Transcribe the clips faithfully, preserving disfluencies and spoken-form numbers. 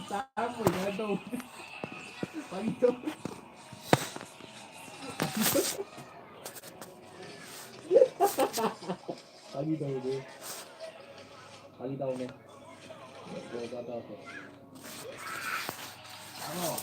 ꯆꯥꯔꯝꯃꯣꯏꯗ ꯇꯧꯕꯅꯦ꯫ ꯐꯥꯒꯤ ꯇꯧꯕꯅꯦ꯫ ꯐꯥꯒꯤ ꯇꯧꯕꯅꯦ꯫ ꯐꯥꯒꯤ ꯇꯧꯕꯅꯦ꯫ ꯇꯥꯃꯣ꯫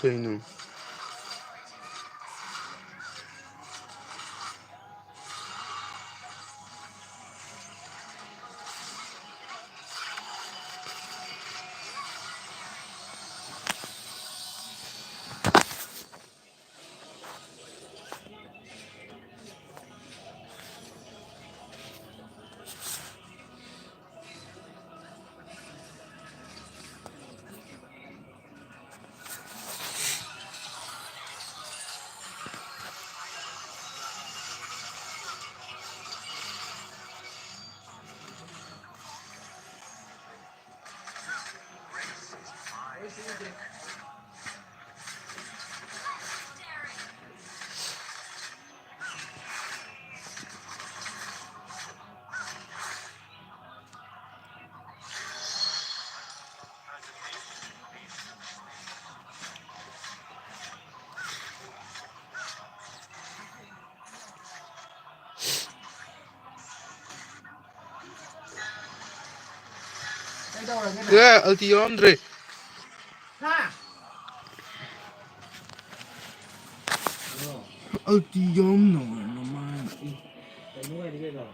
ꯀꯩꯅꯣ? ꯀꯩꯗꯧꯔꯒꯦ ꯅꯪ? ꯑꯦ, ꯑꯜꯇꯤ ꯌꯥꯎꯔꯝꯗ꯭ꯔꯦ꯫ ꯍꯥ? ꯑꯜꯇꯤ ꯌꯥꯎꯔꯝꯗꯕ ꯃꯃꯥꯡ꯫ ꯀꯩꯅꯣ ꯍꯥꯏꯗꯤ ꯀꯩꯅꯣ?